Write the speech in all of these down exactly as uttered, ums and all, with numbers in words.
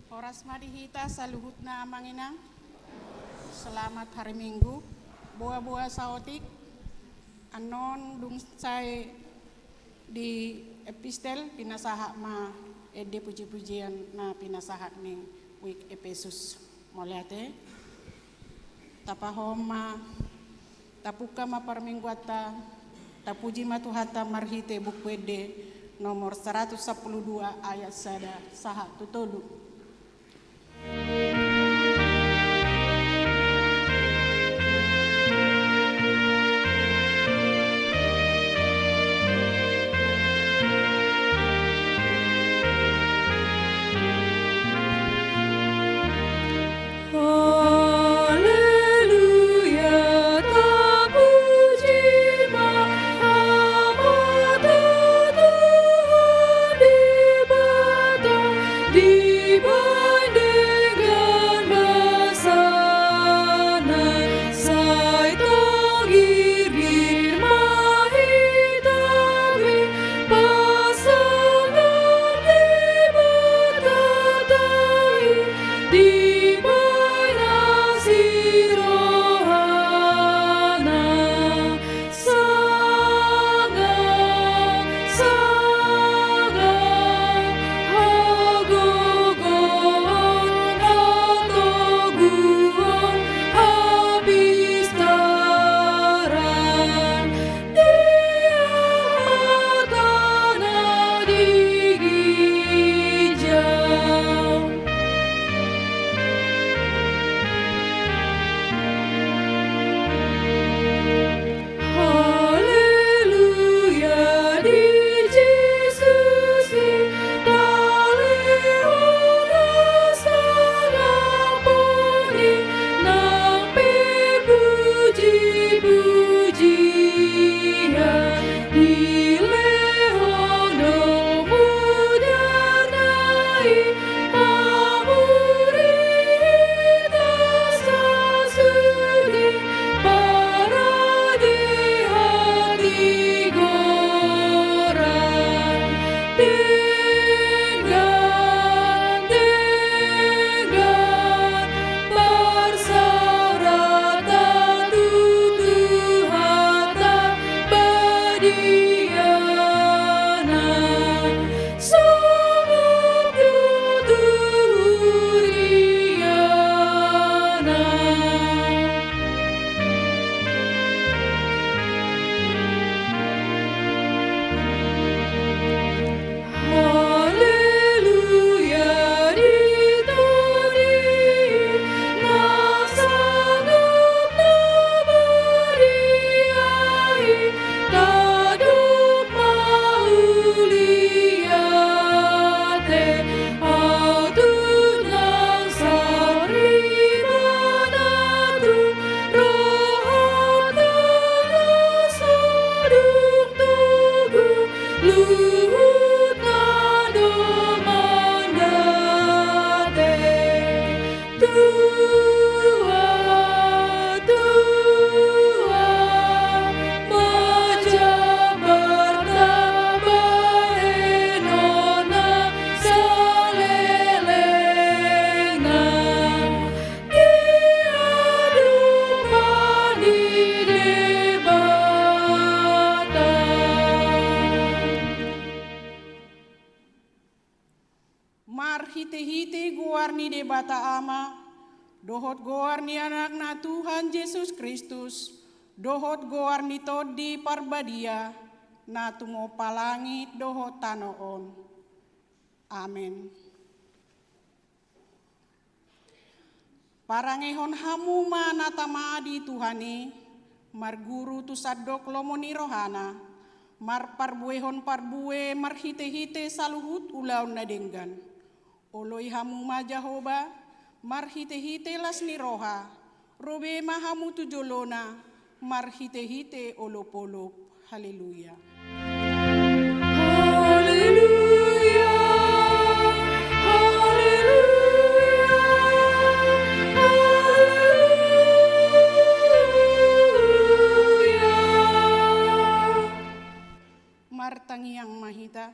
Horas ma di hita saluhutna amang inang. Selamat hari Minggu. Boa-boa saotik. Annon dung sae di epistel pinasahat ma ende puji-pujian na pinasahat ni wijk Epesus. Mauliate. Tapahomma, tapungka ma parmingguanta, tapuji ma Tuhanta marhite Buku Ende nomor saratus sampulu dua ayat sada sahat tu tolu. Haleluya, tapuji ma Amanta Tuhan Debata, dibahen denggan basana, sai togihon ma hita be, pasangap Debata i, dibahen asi rohana, sangap, sangap, hagogoon Marhitehite goar ni Debata Ama, dohot goar ni Anakna Tuhan Jesus Kristus, dohot goar ni Tondi Parbadia, na tumompa langit dohot tano on. Amen. Parangehon hamu ma na tama di Tuhan i, marguru tu sandok lomo ni rohana, marparbuehon parbue marhitehite saluhut ulaon na denggan. Oloi hamu ma Jahowa, marhitehite las ni roha, ro be ma hamu tu jolona, marhitehite olopolop. Haleluya. Haleluya, haleluya, haleluya. Martangiang ma hita.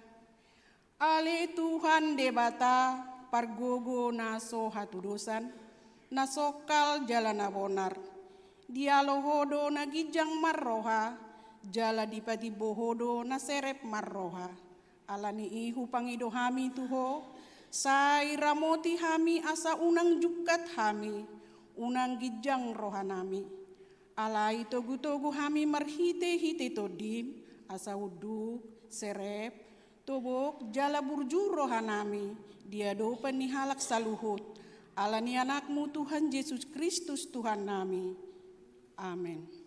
Ale Tuhan Debata, pargogo na so hatudosan, na songkal jala na bonar. Dialo Ho do na ginjang marroha, jala dipatimbo Ho do na serep marroha. Ala ni i hupangido hami tu Ho, sai ramoti hami asa unang jungkat hami, unang ginjang rohanami. Alai togutogu hami marhitehite Tondim, asa unduk, serep, tobok jala burju rohanami di adopan ni halak saluhut, ala ni Anakmu Tuhan Jesus Kristus Tuhannami. Amen.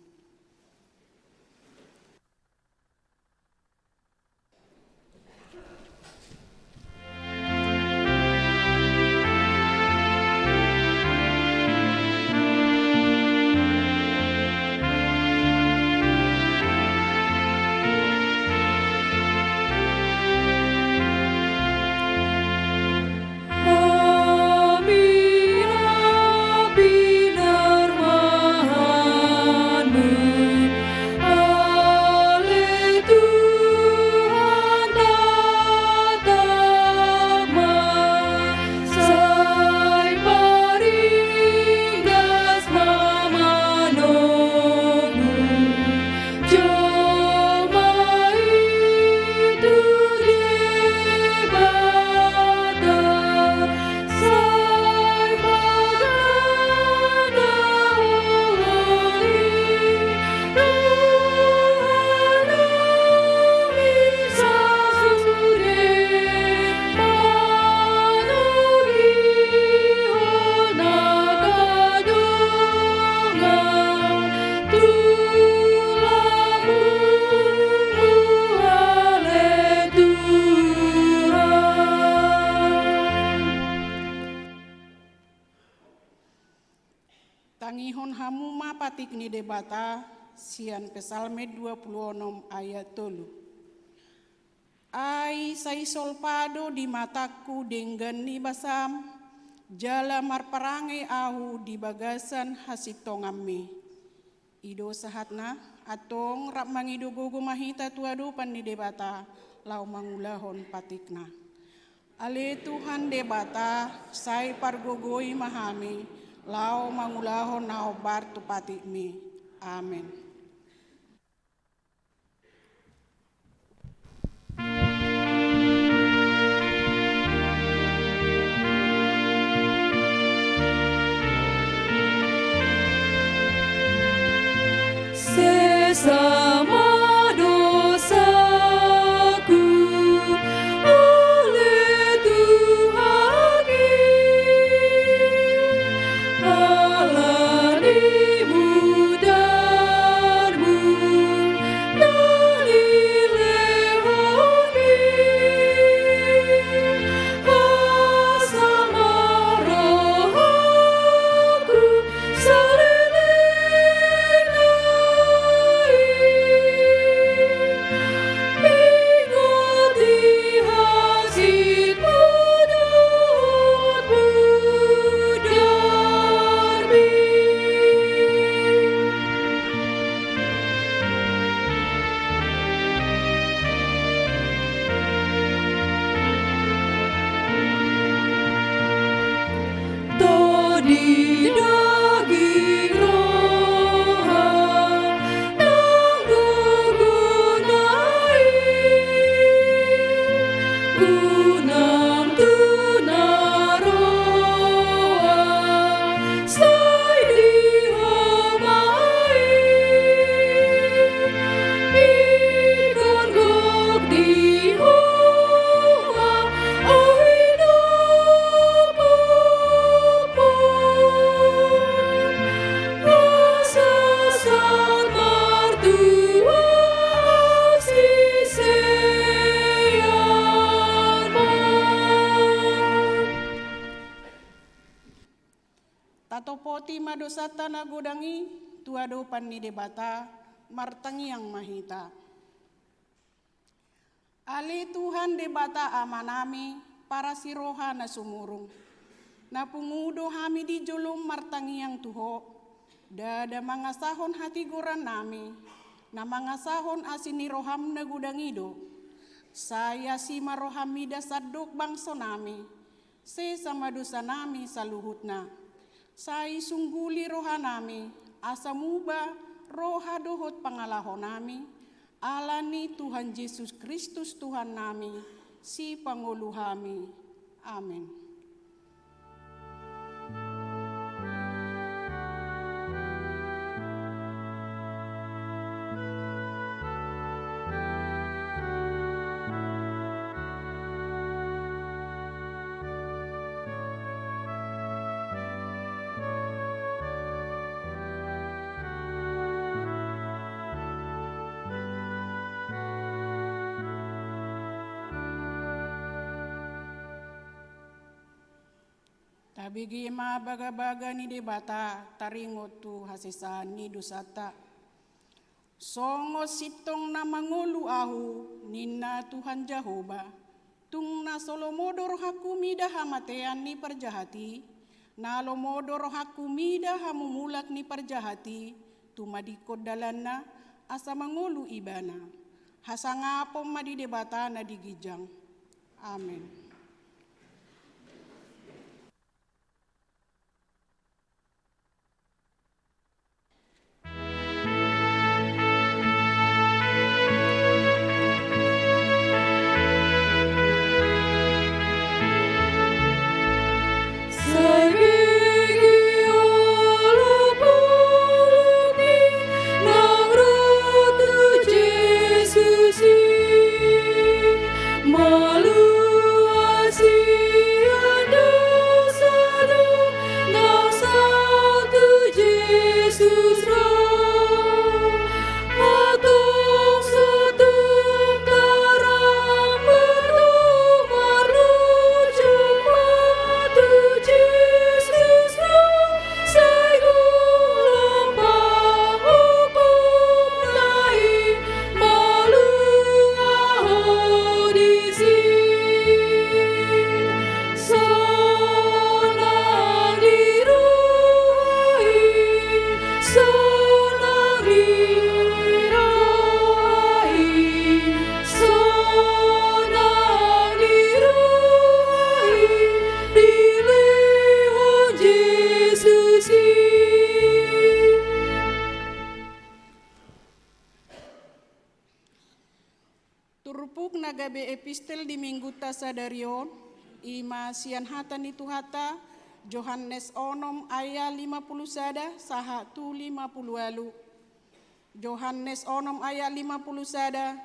Tangihon hamu ma patik ni Debata sian Psalmen dua pulu onom ayat tolu. Ai sai solpa do di matangku denggan ni basam, jala marparange ahu di bagasan hasintonganmi. I do sahatna, antong rap mangido gogo ma hita tu adopan ni Debata, laho mangulahon patikna. Ale Tuhan Debata, sai pargogoi ma hami, laho mangulahon na hombar tu patikmi. Amen. Sesa ma dosaku, ale Tuhan i, ala ni muda Tatopoti ma dosanta na godang i tu adopan ni Debata. Martangiang ma hita. Ale Tuhan Debata Amanami, parasi roha na sumurung, na pungu do hami di jolom martangiang tu Ho, ndada mangasahon hatigorannami, na mangasahon asi ni roham na godang i do. Sai asi ma roham mida sandok bangsonami, sesa ma dosanami saluhutna. Sai sungguli rohanami, asa muba roha dohot pangalahonami, ala ni Tuhan Jesus Kristus Tuhannami, Sipangolu hami. Amen. Tabege ma bagabaga ni Debata taringot tu hasesaan ni dosanta. Songon sintong na mangolu ahu, ninna Tuhan Jahowa, tung na so lomo do rohangku mida hamatean ni parjahat i, na lomo do rohangku mida hamumulak ni parjahat i, tumadingkon dalanna, asa mangolu ibana. Hasangapon ma di Debata na di ginjang. Amen. Turpuk na gabe epistel di minggunta sadari on, i ma sian hata ni Tuhanta, Johannes onom ayat lima puluh sada sahat tu lima puluh ualu. Johannes onom ayat lima puluh sada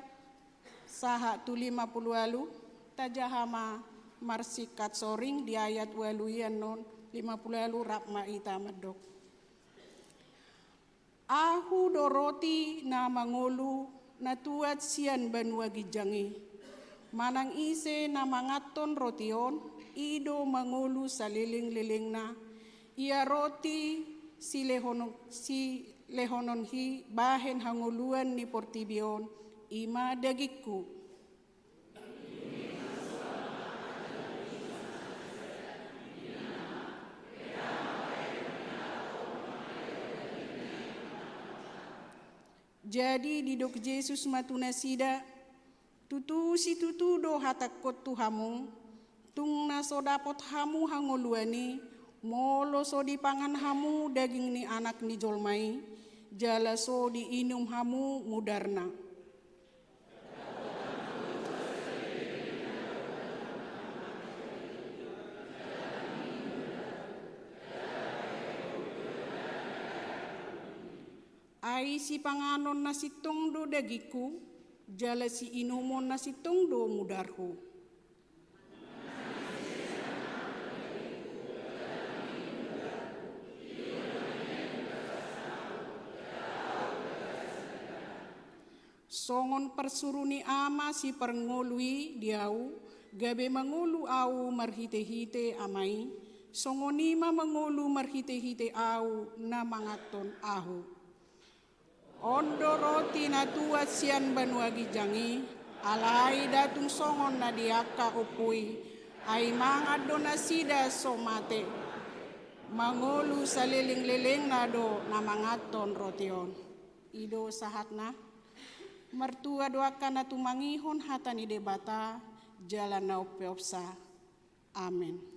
sahat tu lima puluh ualu, tajaha ma marsingkat soring di ayat ualu i annon, lima puluh ualu, rap ma hita mandok. Ahu do roti na mangolu na tuat sian banua ginjang i. Manang ise na manganhon roti on, i do mangolu salelenglelengna. Ia roti silehonon, silehonon i bahen hangoluan ni portibi on, i ma dagingku. Jadi didok Jesus ma tu nasida, tutu situtu do hatangkon tu hamu, tung na so dapot hamu hangoluan i, molo so dipangan hamu daging ni Anak ni jolma i, jala so diinum hamu mudarna. Ai sipanganon na sintong do dagingku, jala siinumon na sintong do mudarhu. Songon parsuru ni Ama siparngolu i di ahu, gabe mangolu ahu marhitehite Ama i, Songon i ma mangolu marhite-hite ahu na manganhon ahu. On do roti na tuat sian banua ginjang i, alai nda tung songon na di angka ompu i, ai mangan do nasida so mate. Mangolu saleleng-lelengna do na manganhon roti on. I do sahatna. Martua do angka na tumangihon hata ni Debata jala na umpeopsa. Amen.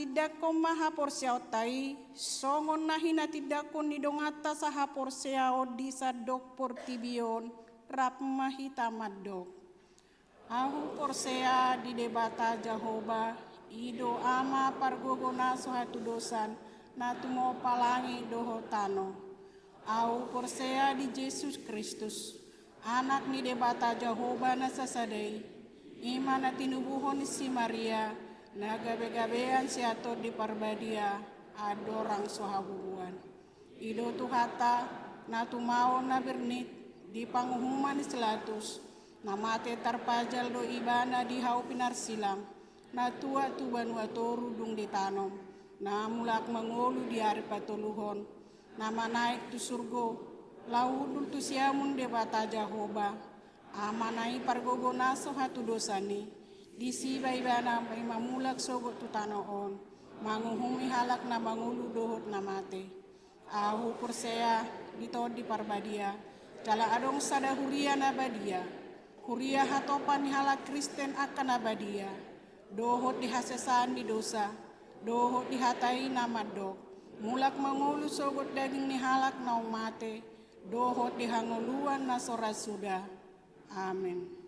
Tindangkon ma haporseaonta i, songon na hinatindangkon ni donganta sahaporseaon di sandok portibi on, rap ma hita mandok. Ahu porsea di Debata Jahowa, i do Ama pargogo na so hatudosan, na tumompa langit dohot tano. Ahu porsea di Jesus Kristus, Anak ni Debata Jahowa na sasada i, i ma na tinubuhon ni si Maria, na gabegabean sian Tondi Parbadia, andorang so haburuan. I do Tuhanta, na tumaon na bernit di panguhuman ni si Pilatus, na mate tarpajal do Ibana di hau pinarsilang, na tuat tu banua toru dung ditanom, na mulak mangolu di ari patoluhon, na manaek tu surgo, laho hundul tu siamun Debata Jahowa, Amana i pargogo na so hatudosan i, disi ma Ibana mamulak sogot tu tano on, manguhumi halak na mangolu dohot na mate. Ahu porsea di Tondi Parbadia, jala adong sada huria na badia, huria hatopan ni halak Kristen angka na badia, dohot di hasesaan ni dosa, dohot di hata i na mandok, mulak mangolu sogot daging ni halak naung mate, dohot di hangoluan na so ra suda. Amen.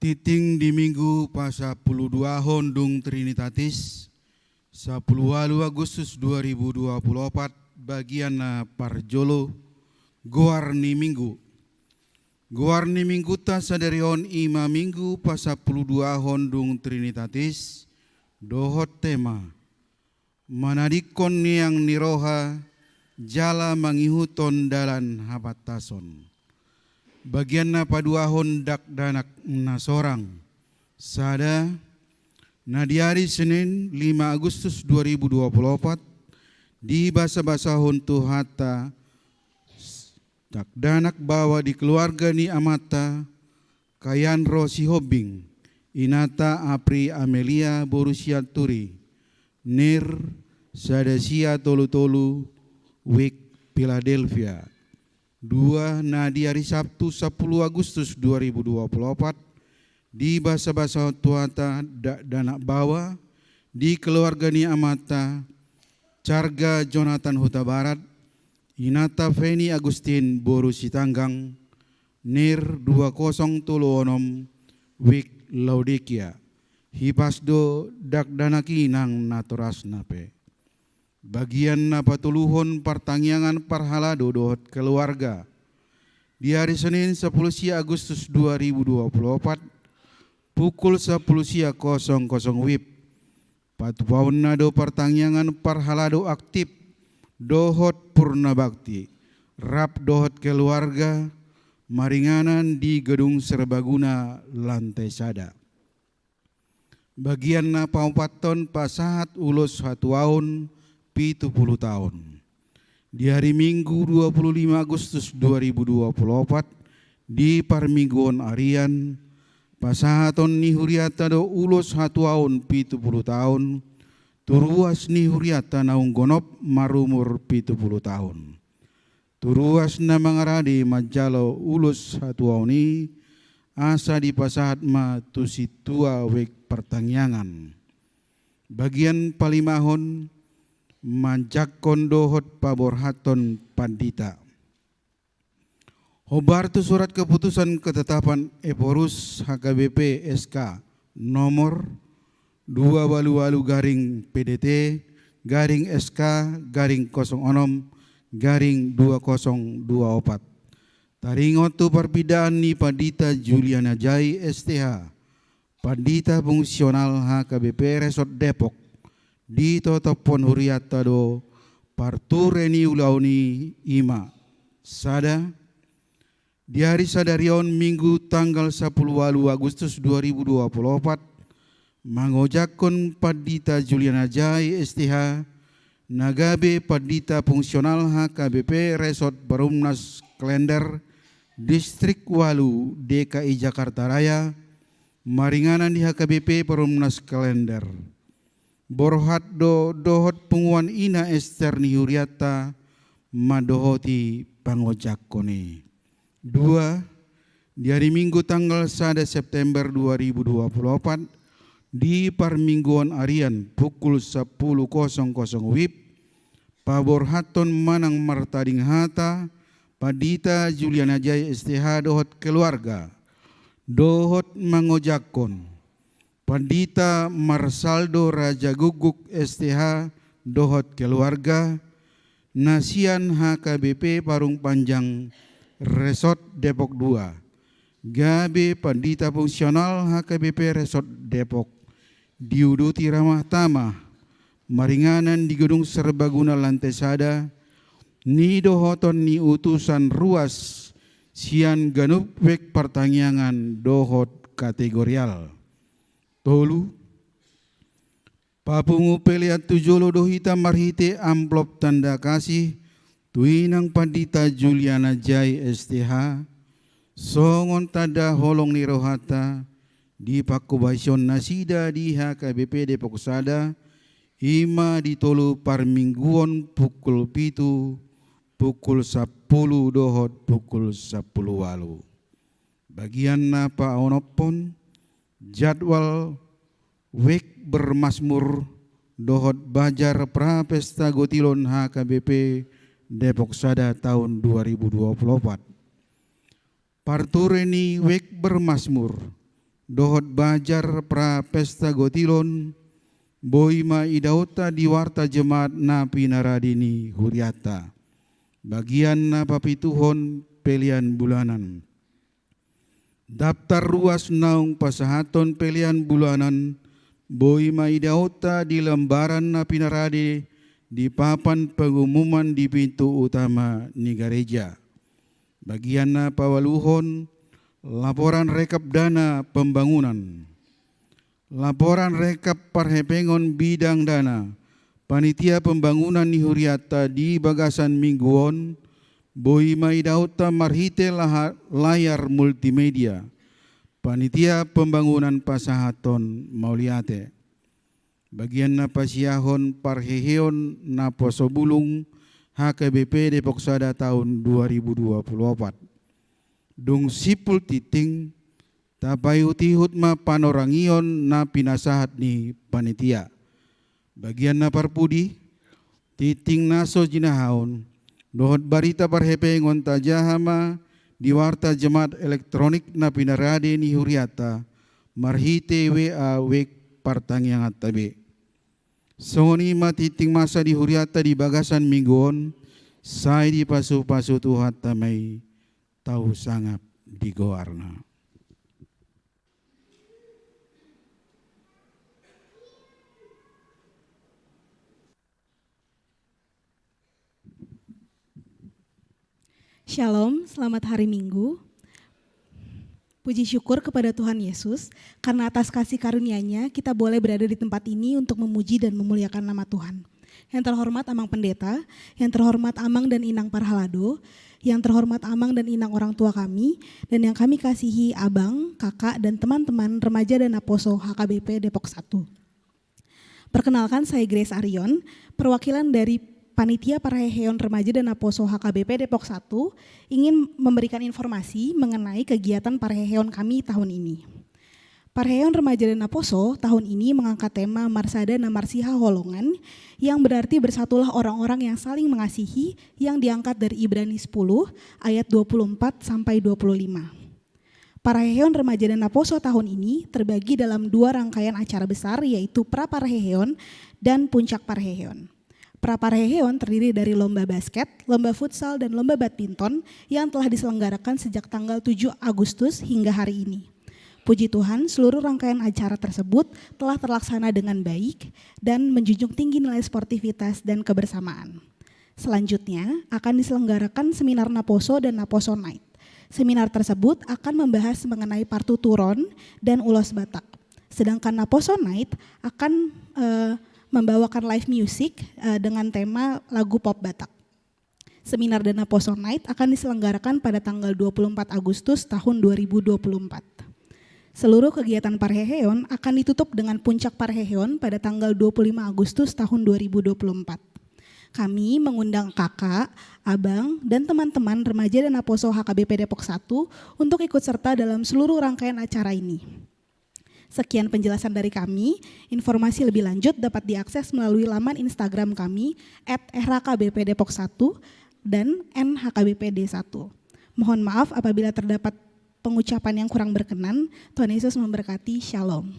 Tingting di Minggu pasampuluduahon dung Trinitatis, sampulu ualu Agustus dua ribu dua puluh opat, bagian na parjolo, goar ni Minggu. Goar ni Mingguta sadari on i ma Minggu pasampuluduahon dung Trinitatis, dohot tema manadingkon niang ni roha jala mangihuthon dalan hapantason. Bagian na paduahon dakdanak na sorang. Sada, na di ari Senin lima Agustus dua ribu dua puluh opat, dibasabasahon Tuhanta dakdanak baoa di keluarga ni amanta, Kayanro Sihombing, inanta Apri Amelia boru Sianturi, nir sada sia tolu tolu, Wijk Philadelphia. Dua, na di ari Sabtu sampulu Agustus dua ribu dua puluh opat, dibasabasahon Tuhanta dakdanak baoa di keluarga ni amanta, Carga Jonathan Hutabarat, inanta Feni Agustin boru Sitanggang, nir dua kosong tolu onom, Wijk Laodicea. Hipas do dakdanak i nang natorasna pe. Bagian na patoluhon partangiangan parhalado dohot keluarga. Di ari Senin sampulu sia Agustus dua ribu dua puluh opat, pukul sampulu sia kosong kosong WIB, patupaonna do partangiangan parhalado aktif dohot purna bakti, rap dohot keluarga, maringanan di Gedung Serbaguna lantai sada. Bagian na paopathon pasahat ulos hatuaon pitu pulu taon. Di ari Minggu dua pulu lima Agustus dua ribu dua pulu opat, di parmingguon arian, pasahaton ni hurianta do ulos hatuaon pitu pulu taon, tu ruas ni hurianta naung gonop marumur pitu pulu taon. Tu ruas na mangarade manjalo ulos hatuaon i, asa dipasahat ma tu sintua wijk partangiangan. Bagian palimahon, manjangkon dohot paborhathon pandita. Hombar tu surat keputusan ketetapan Ephorus H K B P S K nomor dua ualu ualu garing P D T garing S K garing kosong onom garing dua kosong dua opat. Taringot tu parpindaan ni Pandita Julian Ajay S T H, Pandita fungsional H K B P Resort Depok, ditotophon hurianta do parture ni ulaon i, i ma: sada, di ari sadari on Minggu tanggal sampulu ualu Agustus dua ribu dua pulu opat, mangojakhon Pandita Julian Ajay S T H, na gabe Pandita fungsional H K B P Resort Perumnas Klender, Distrik ualu, D K I Jakarta Raya, maringanan di H K B P Perumnas Klender. Borhat do dohot punguan ina ester ni hurianta mandohoti pangojakhon i. Dua, di ari Minggu tanggal sada September dua ribu dua pulu opat, di parmingguon arian pukul sampulu kosong kosong WIB, paborhathon manang martading hata Pandita Julian Ajay S T H dohot keluarga, dohot mangojakhon Pandita Marsaldo Raja Guguk S T H dohot keluarga, na sian H K B P Parung Panjang Resort Depok dua, gabe Pandita fungsional H K B P Resort Depok, diuduti ramah tamah, maringanan di Gedung Serbaguna lantai sada, nidohoton ni utusan ruas sian ganup wijk partangiangan dohot kategorial. Tolu, papungu pelean tu jolo do hita marhite amplop tanda kasih tu inang Pandita Julian Ajay S T H, songon tanda holong ni rohanta di pangkobasion nasida di H K B P Depok sada, i ma di tolu parmingguon pukul pitu, pukul sampulu dohot pukul sampulu ualu. Bagian na paonomhon, jadwal wijk bermazmur dohot bazar prapesta gotilon H K B P Depok sada taon dua ribu dua pulu opat. Parture ni wijk bermazmur, dohot bajar pra pesta gotilon, boi ma idaonta di warta jemaat na pinarade ni hurianta. Bagian na papituhon, pelean bulanan. Daptar ruas naung pasahathon pelean bulanan, boi ma idaonta di lembaran na pinarade di papan pengumuman di pintu utama ni gareja. Bagian na paualuhon, laporan rekap dana pembangunan. Laporan rekap parhepengon bidang dana panitia pembangunan ni hurianta di bagasan minggu on, boi ma idaonta marhite laha-, layar multimedia. Panitia pembangunan pasahathon mauliate. Bagian na pasiahon parheheon naposo bulung H K B P Depok Sada tahun dua ribu dua puluh opat. Dung simpul tingting, tapaihutihut ma panorangion na pinasahat ni panitia. Bagian na parpudi, tingting na so jinahaon dohot barita parhepengon tajaha ma di warta jemaat elektronik na pinarade ni hurianta marhite W A web partangianganta be. Songon i ma tingting masa di hurianta di bagasan minggu on, sai dipasupasu Tuhanta ma i, tau sangap di goarna. Shalom, selamat hari Minggu. Puji syukur kepada Tuhan Yesus, karena atas kasih karunia-Nya kita boleh berada di tempat ini untuk memuji dan memuliakan nama Tuhan. Yang terhormat Amang Pendeta, yang terhormat Amang dan Inang Parhalado, yang terhormat Amang dan Inang orang tua kami, dan yang kami kasihi Abang, Kakak, dan teman-teman remaja dan naposo H K B P Depok Satu. Perkenalkan, saya Grace Arion, perwakilan dari Panitia Parheheon Remaja dan Naposo H K B P Depok Satu, ingin memberikan informasi mengenai kegiatan parheheon kami tahun ini. Parheheon Remaja dan Naposo tahun ini mengangkat tema Marsada na Marsihaholongan, yang berarti bersatulah orang-orang yang saling mengasihi, yang diangkat dari Ibrani sepuluh ayat dua puluh empat sampai dua puluh lima. Parheheon Remaja dan Naposo tahun ini terbagi dalam dua rangkaian acara besar, yaitu Pra Parheheon dan Puncak Parheheon. Pra Parheheon terdiri dari lomba basket, lomba futsal, dan lomba badminton yang telah diselenggarakan sejak tanggal tujuh Agustus hingga hari ini. Puji Tuhan, seluruh rangkaian acara tersebut telah terlaksana dengan baik dan menjunjung tinggi nilai sportivitas dan kebersamaan. Selanjutnya, akan diselenggarakan seminar Naposo dan Naposo Night. Seminar tersebut akan membahas mengenai partuturon dan ulos Batak. Sedangkan Naposo Night akan, eh, membawakan live music, eh, dengan tema lagu pop Batak. Seminar dan Naposo Night akan diselenggarakan pada tanggal dua puluh empat Agustus tahun dua ribu dua puluh empat. Seluruh kegiatan parheheon akan ditutup dengan puncak parheheon pada tanggal dua puluh lima Agustus tahun dua ribu dua puluh empat. Kami mengundang kakak, abang, dan teman-teman remaja dan naposo H K B P Depok Satu untuk ikut serta dalam seluruh rangkaian acara ini. Sekian penjelasan dari kami. Informasi lebih lanjut dapat diakses melalui laman Instagram kami, at R H K B P Depok Satu dan N H K B P D Satu. Mohon maaf apabila terdapat pengucapan yang kurang berkenan. Tuhan Yesus memberkati. Shalom.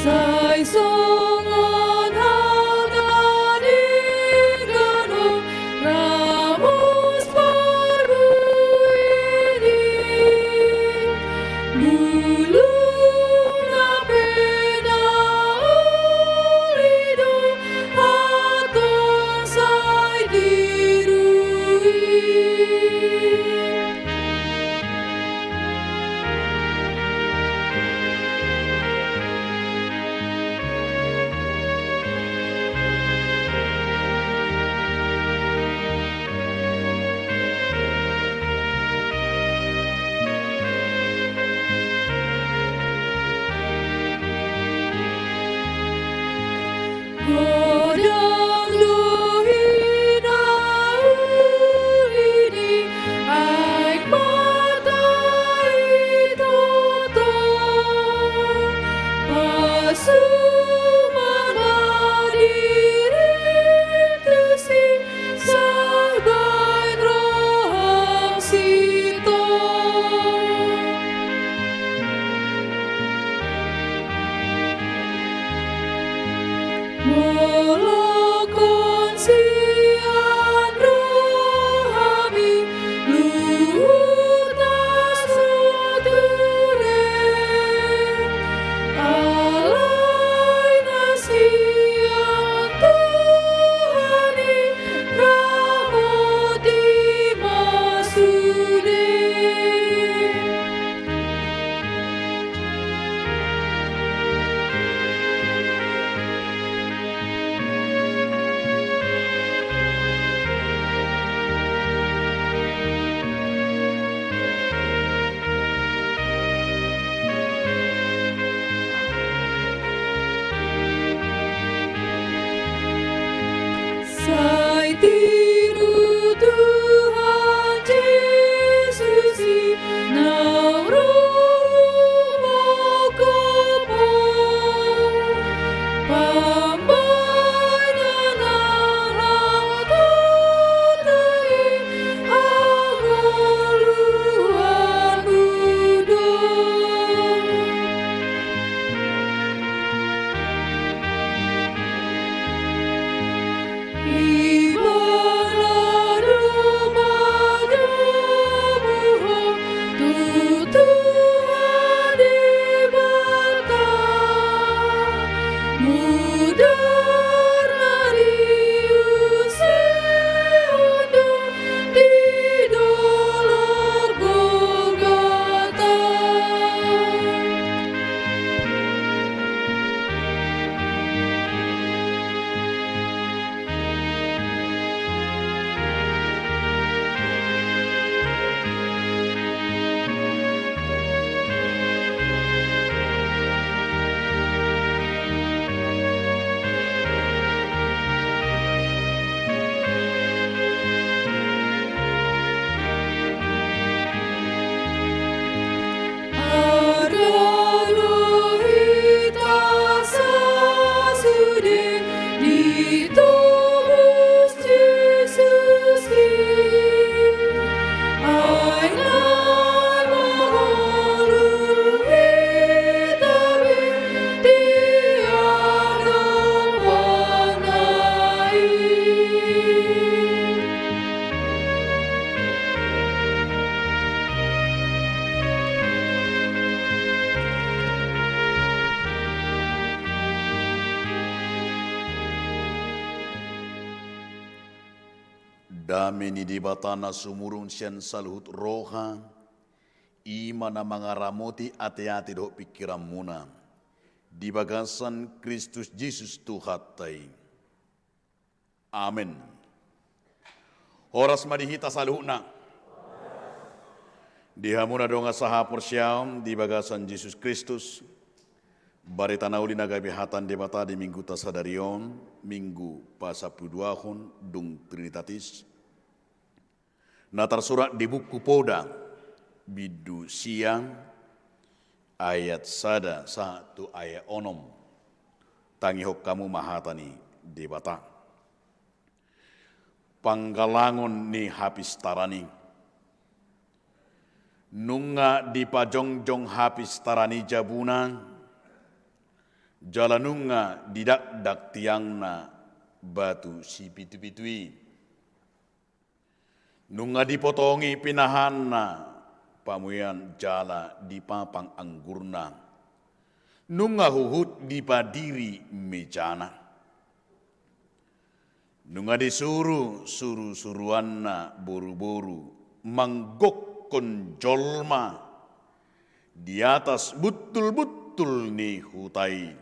Sai songon hata ni gano ramos parbuini, bulung na pe na uli do, hatong sai tiru i. Godang do hinauli ni aek mata i toto, pasuman ma dirim tusi, sai baen roham sintong. Molo hon sian rohami luhut na so ture, alai na sian Tuhan i ramoti ma sude. Sai tiru Tuhan Jesus i naung ro manggohi ho, pambahenan na toto i hangoluanmu do. Ibana do manyobu ho tu Tuhan Debata, mudar na niusehon do di dolok Golgota. Arga do hita sasude ditobus Jesus i, ai nunga mangolu hita be di adopanna i. Dame ni Debata na sumurung sian saluhut roha, i ma na mangaramoti ateate dohot pingkiranmuna di bagasan Kristus Jesus Tuhanta i. Amen. Horas ma di hita saluhutna. Di hamu na dongan sahaporseaon di bagasan Jesus Kristus, barita na uli na gabe hata ni Debata di Mingguta sadari on, Minggu pasampuluduahon dung Trinitatis, na tarsurat di Buku Poda, bindu sia, ayat sada sahat tu ayat onom. Tangihon hamu ma hata ni Debata. Panggalangon ni hapistaran i. Nunga dipajongjong hapistaran i jabuna, Jala nunga didakdak tiangna batu sipitu-pitu i. Nunga dipotongi pinahanna pamuean jala dipapang anggurna. Nunga huhut dipadiri mejana. Nunga disuru suru-suruanna boru-boru manggokkon jolma di atas buntul-buntul ni huta i.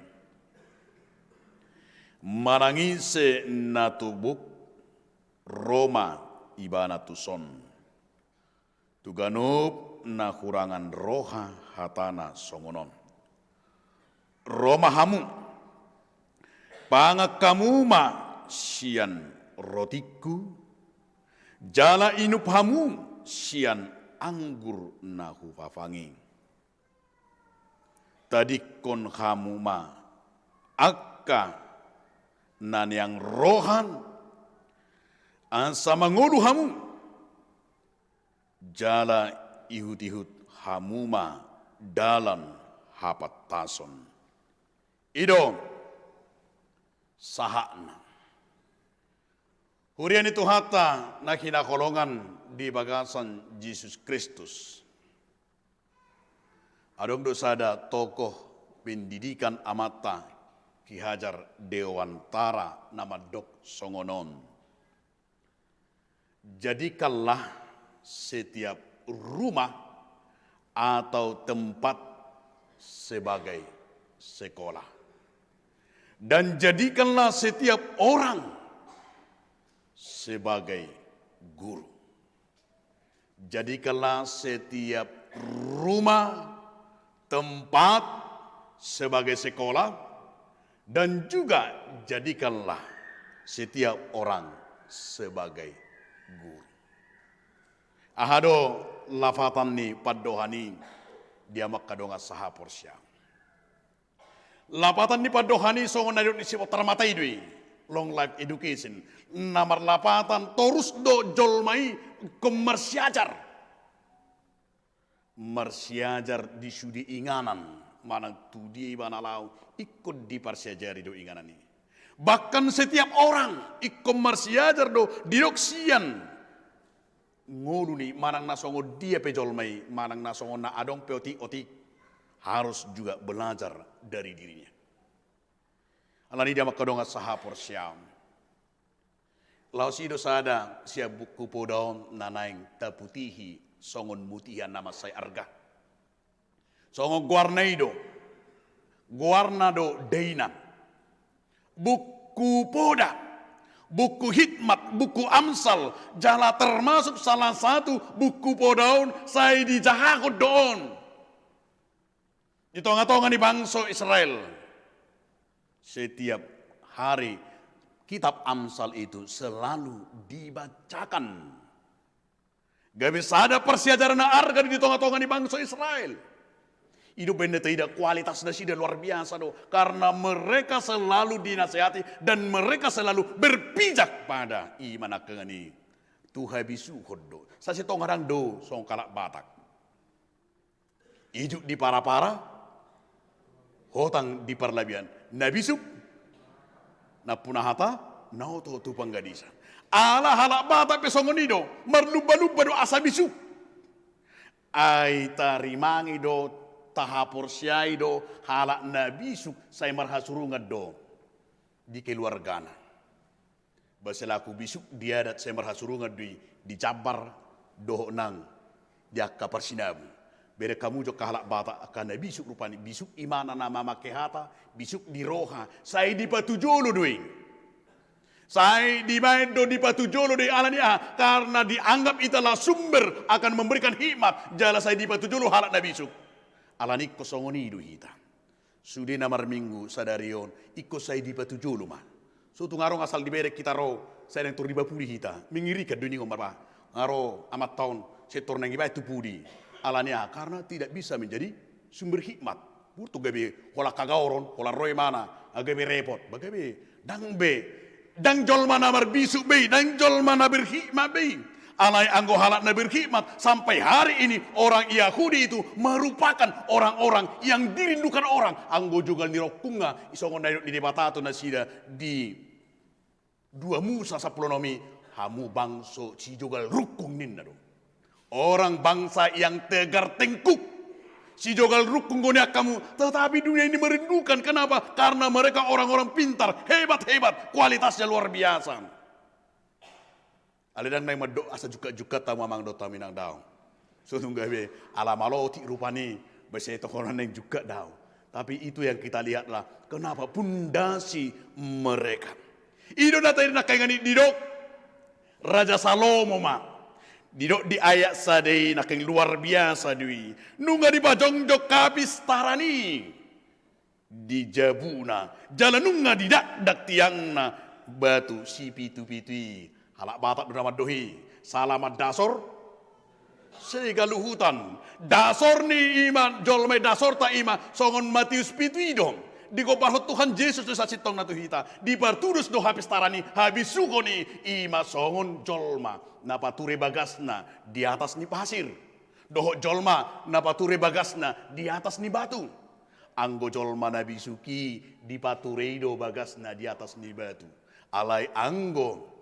Manang ise na tubuk ro ma ibana tuson. Tu ganup na hurangan roha hatana songon on. Ro ma hamu, pangan hamu ma sian rotingku, jala inum hamu sian anggur na hupapang i. Tadingkon hamu ma angka na niangrohan, asa mangolu hamu, jala ihut-ihut hamu ma dalan hapantason. I do sahatna. Huria ni Tuhanta na hinaholongan di bagasan Jesus Kristus. Adong do sada tokoh pendidikan amanta Ki Hajar Dewantara na mandok songon on. Jadikanlah setiap rumah atau tempat sebagai sekolah. Dan jadikanlah setiap orang sebagai guru. Jadikanlah setiap rumah, tempat sebagai sekolah, dan juga jadikanlah setiap orang sebagai guru. Aha do lapatan ni pandohan i di hamu angka dongan sahaporseaon? Lapatan ni pandohan i songon na nidok ni si Botar Mata i do i, long life education. Na marlapatan torus do jolma i ingkon marsiajar. Marsiajar di sude inganan, manang tu dia ibana laho, ingkon diparsiajari do inganan i. Bahkan setiap orang ingkon marsiajar do didok sian ngolu ni, manang na songon dia pe jolma i, manang na songon na adong pe otik-otik, harus juga belajar dari dirinya. Alani i di hamu angka dongan sahaporseaon, laos i do sada sian Buku Poda on na naeng taputihi songon mutian na mansai arga. Songon goarna i do, goarna do Deinan. Buku Poda, buku hikmat, buku Amsal, jala termasuk salah satu Buku Poda on sai dijahahon do on di tonga-tonga ni bangso Israel. Setiap hari kitab Amsal itu selalu dibacakan. Gabe sada parsiajaran na arga di tonga-tonga ni bangso Israel. I do umbahen na taida kualitas nasida luar biasa do, karena mereka selalu dinasehati dan mereka selalu berpijak pada i, manangkangan i tu habisuhon do. Sai sitongah ndang do songon halak Batak. Ijuk di para-para, hotang di parlabian. Na bisuk nampuna hata, na oto tu panggadisan. Ala halak Batak pe songon i do, marlumba-lumba do asa bisuk. Ai tarimangi do, tahaporseai do, halak na bisuk sai marhasurungan do di keluargana. Ba selaku bisuk di adat sai marhasurungan do i di jambar dohot nang di angka parsinabung. Bereng hamu jo angka halak Batak, angka na bisuk rupani, bisuk imana na mamangke hata, bisuk di roha, sai dipatujolo do i. Sai dibaen do dipatujolo do i, alani aha? Karena dianggap itulah sumber akan memberikan hikmat, jala sai dipatujolo halak na bisuk. Alani ingkon songon i do hita. Sude na marminggu sadari on, ingkon sai dipatujolo ma. So tung adong asal dibereng hita ro, sai naeng tor dipapudi hita. Mengirikan do i ningon ma ba. Nga ro amanta on, sai tor naeng dibaen tu pudi. Alani aha? Karena tidak bisa menjadi sumber hikmat. Burtu gabe holan hagaoron, holan ro imana, gabe repot. Ba gabe, ndang be, ndang jolma na marbisuk be, ndang jolma na berhikmat be. Alai anggo halak na berhikmat, sampai hari ini orang Yahudi itu merupakan orang-orang yang dirindukan orang. Anggo jogal ni rongkungna, songon na nidok ni Debata tu nasida di dua Musa sampulu onom i, hamu bangso sijogal rongkung ninna do. Orang bangsa yang tegar tengkuk. Sijogal rongkung do nian hamu, tetapi dunia ini merindukan. Kenapa? Karena mereka orang-orang pintar, hebat-hebat, kualitasnya luar biasa. Alai ndang naeng mandok asa jungkat-jungkat hamu amang dohot inang daong. So tung gabe ala malotik rupani, basa i tongon naeng jungkat daong. Tapi itu yang kita lihatlah, kenapa pondasi mereka. I do na tadi nangkaningan i didok Raja Salomo ma. Didok di ayat sada i nangkaning luar biasa do i. Nunga dipajongjong hapistaran i di jabuna, jala nunga didakdak tiangna batu sipitu-pitu i. Halak Batak do na mandok i, sala mandasor, sega luhutan. Dasor ni i ma, jolma i, dasorta i ma songon Matius pitu i do. Digombarhon Tuhan Jesus do sasintongna tu hita. Dipatudos do hapistaran i, habisuhon i, i ma songon jolma na pature bagasna di atas ni pasir. Dohot jolma na pature bagasna di atas ni batu. Anggo jolma na bisuk i, dipature i do bagasna di atas ni batu. Alai anggo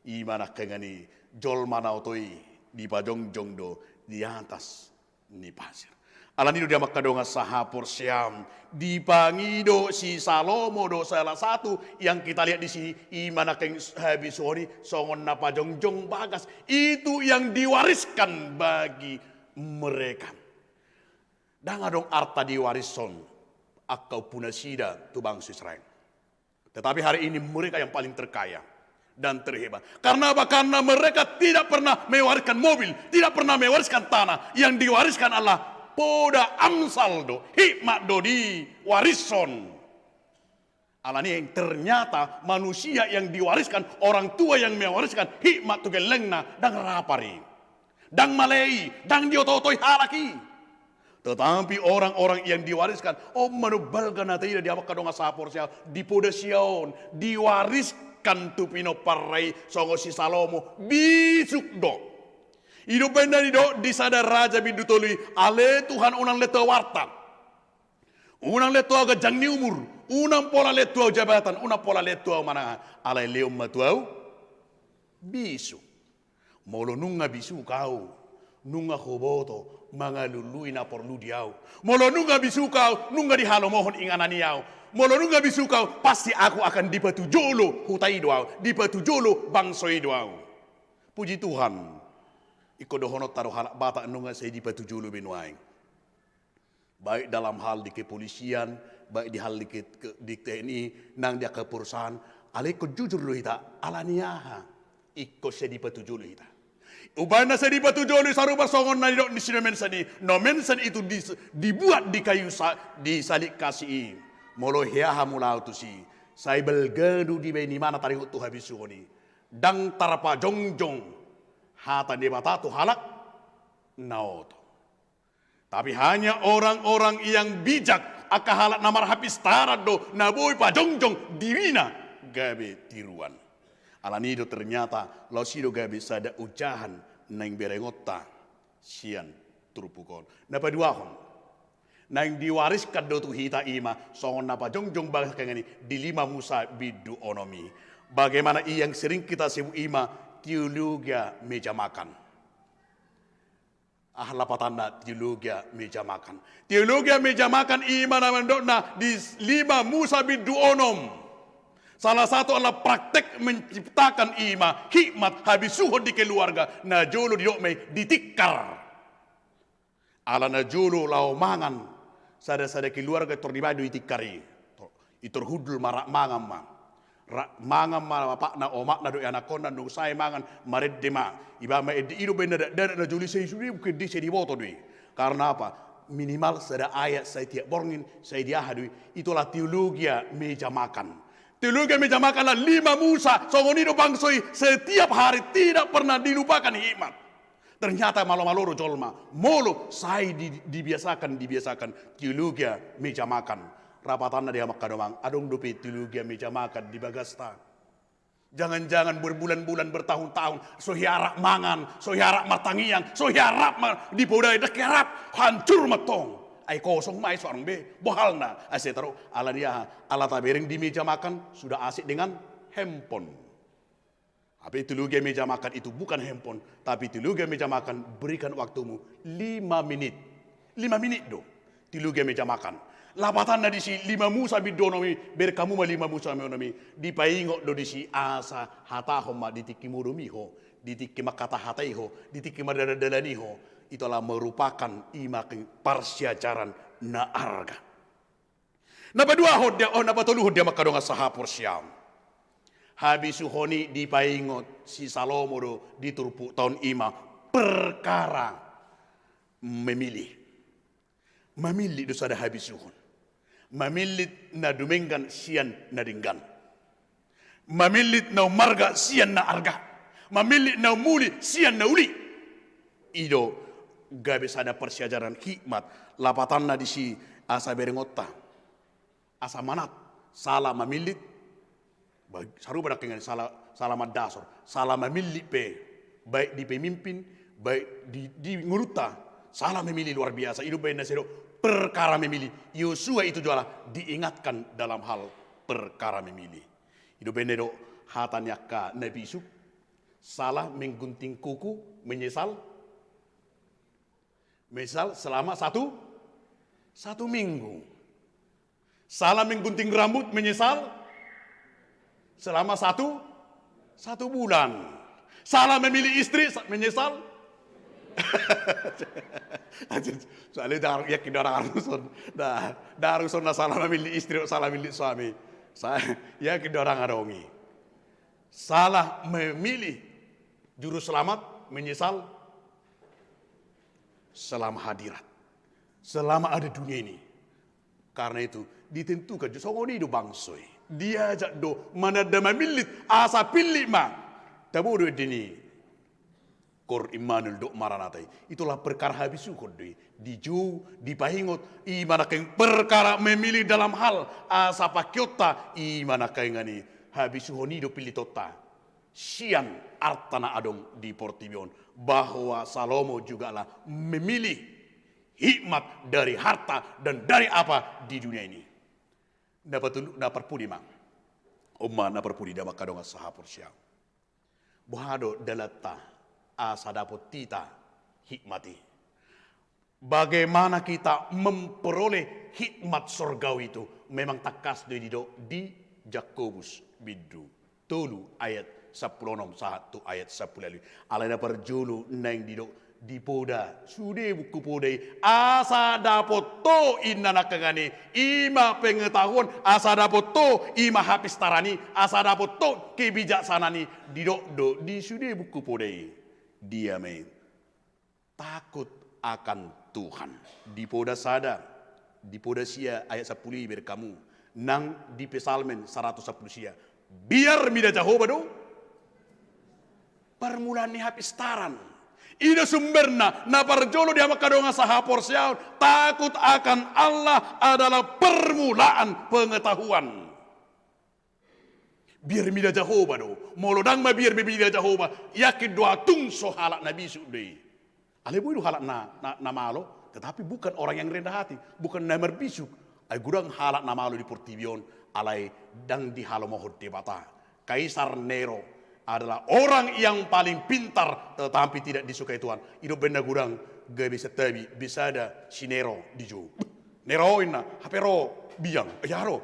i ma nangkaningan i, jolma na oto i, dipajongjong do di atas ni pasir. Alani do di amang hamu dongan sahaporseaon, dipangido si Salomo do salah satu yang kita lihat di sini, i ma nangkaning habisuhon i songon na pajongjong bagas. Itu yang diwariskan bagi mereka. Ndang adong arta diwarishon angka ompu nasida tu bangso Israel. Tetapi hari ini mereka yang paling terkaya dan terhebat. Karena apa? Karena mereka tidak pernah mewariskan mobil, tidak pernah mewariskan tanah. Yang diwariskan adalah poda, amsal do, hikmat do diwarishon. Alani i, ternyata manusia yang diwariskan, orang tua yang mewariskan hikmat tu gellengna, ndang rapar i, ndang male i, ndang diototoi halak i. Tetapi orang-orang yang diwariskan, on ma na balga na taida di amang hamu dongan sahaporseaon, di poda sia on, diwariskan tu pinompar i, songon si Salomo, bisuk do. I do umbahen na didok di sada raja bindu tolu i, ale Tuhan, unang lehon tu ahu arta, unang lehon tu ahu ganjang ni umur, unang pola lehon tu ahu jabatan, unang pola lehon tu ahu manang aha, alai lehon ma tu ahu bisuk. Molo nunga bisuk ahu, nunga huboto mangalului na porlu di ahu. Molo nunga bisuk ahu, nunga dihalomohon inganan i ahu. Molo nunga bisuk ahu, pasti ahu akan dipatujolo huta i do ahu, dipatujolo bangso i do ahu. Puji Tuhan, ingkon dohononta do halak Batak, nunga sai dipatujolo be nuaeng. Baik dalam hal di kepolisian, baik di hal di ke-, ke-, di T N I, nang di angka perusahaan, alai ingkon jujur do hita, alani aha? Ingkon sai dipatujolo hita. Umbahen na sai dipatujolo i, sarupa songon na nidok ni si Nommensen i, Nommensen itu di-, dibuat di kayu sa-, di salik kasi i. Molo hea hamu laho tusi, sai balga do dibaen imana taringot tu habisuhon i. Ndang tarpajongjong hata ni Debata tu halak na oto. Tapi hanya orang-orang yang bijak, angka halak na marhapistaran do na boi pajongjong dirina gabe tiruan. Alani i do ternyata laos i do gabe sada ojahan naeng berengonta sian turpuk on. Na paduahon, naeng diwariskan do tu hita i ma songon na pajongjong bagas nangkaningan i di lima Musa bindu onom i. Bagaimana i yang sering kita sebut i ma teologia meja makan. Aha lapatanna teologia meja makan? Teologia meja makan i ma na mandokna di lima Musa bindu onom. Salah satu adalah praktek menciptakan i ma hikmat habisuhon di keluarga. Na jolo didok ma i di tikkar. Ala na jolo laho mangan sada-sada keluarga, tor dibaen do i tikkar i. Tor, i tor hundul ma, rap mangan ma. Rap mangan ma bapakna, omakna dohot anakkonna, dung sae mangan, marende ma. Ibaen ma ende i do umbahen na dakdanak, na jolo i sai sude, mungkin ende i sai diboto do i. Karena apa? Minimal sada ayat sai tiap borngin, sai di aha do i. Itulah teologia meja makan. Teologia meja makan adalah lima Musa, songon i do bangso i, setiap hari tidak pernah dilupakan hikmat. Ternyata malo-malo do jolma molo sai di-, dibiasakan, dibiasakan teologia meja makan. Rapatanna di amang hamu dongan, adong dope teologia meja makan di bagasta? Jangan-jangan berbulan-bulan, bertahun-tahun, so hea rap mangan, so hea rap martangiang, so hea rap ma-, di poda i ndang hea rap, hancur ma tong. Ai kosong ma i, so adong be bohalna. Ai sai taro, ala ni aha? Ala tabereng di meja makan sudah asik dengan handphone. Tapi teologia meja makan itu bukan handphone, tapi teologia meja makan, berikan waktumu lima menit. Lima menit do teologia meja makan. Lapatanna disi, lima musa bindonom i, bereng hamu ma lima musa bindonom i. Dipaingot do disi asa hatahon ma di tingki modom i ho, di tingki manghatahata i ho, di tingki mardalandalan i ho. Itu adalah merupakan i ma parsiajaran na arga. Na paduahon dia, oh, na patoluhon dia, angka dongan sahaporseaon. Habisuhon i dipaingot si Salomo do di turpukta on, i ma perkara memilih. Mamillit do sada habisuhon. Mamillit na dumenggan sian na denggan. Mamillit na ummarga sian na arga. Mamillit na umuli sian na uli. I do gabe sada parsiajaran hikmat. Lapatanna disi asa berengonta, asa manat, sala mamillit. Ba-, sarupa nangkin sala, sala mandasor, sala mamillit pe, baik di pemimpin, baik di, di ngolunta, sala memilih luar biasa. I do umbahen na sai didok perkara memilih. Yosua itu juga diingatkan dalam hal perkara memilih. I do umbahen na didok hata ni angka na bisuk, salah menggunting kuku menyesal, menyesal selama satu, satu minggu. Salah menggunting rambut, menyesal selama satu, satu bulan. Salah memilih istri, sa-, menyesal. Soalnya dah yakin orang harus on. Dah, dah harus on na salah memilih istri, salah memilih suami. Sa-, yakin orang adong i. Salah memilih juru selamat, menyesal selama hadirat, selama ada dunia ini. Karena itu, ditentukan jo songon i do bangso i. Diajak do mananda mamillit, asa pillit ma. Tabo do ende ni Kor Immanuel dohot Maranatha i. Itulah perkara habisuhon do i. Dijou, dipaingot, i ma nangkin perkara memilih dalam hal asa pakeonta, i ma nangkin i. Habisuhon i do pillitonta sian arta na adong di portibi on, bahwa Salomo jugalah memilih hikmat dari harta dan dari apa di dunia ini. Na patolu, na parpudi ma. On ma na parpudi, angka dongan sahaporseaon. Boha do dalanta asa dapot hita hikmat i? Bagaimana kita memperoleh hikmat sorgawi itu? Memang tangkas do i didok di Jakobus bindu tolu ayat sampulu onom sahat tu ayat sampulu ualu. Alai na parjolo naeng didok di poda, sude buku poda i, asa dapot ho inna nangkaningan i, i ma pengetahuan, asa dapot ho i ma hapistaran i, asa dapot ho kebijaksanaan i. Didok do di sude buku poda i. Dia ma i? Takut akan Tuhan. Di poda sada, di poda sia ayat sampulu i, bereng hamu, nang di Psalmen saratus sampulu sia. Biar mida Jahowa do permulaan ni hapistaran. I do sumberna, na parjolo di hamu angka dongan sahaporseaon, takut akan Allah adalah permulaan pengetahuan. Biar mida Jahowa do. Molo ndang ma biar be mida Jahowa, yakin do ahu tung so halak na bisuk do i. Alai boi do halak na, na, na malo, tetapi bukan orang yang rendah hati, bukan na marbisuk. Ai godang halak na malo di portibi on, alai ndang dihalomohon Debata. Kaisar Nero adalah orang yang paling pintar, tetapi tidak disukai Tuhan. I do umbahen na godang gabe santabi be sada si Nero dijou. Nero, inna, hape ro biang, ia ro.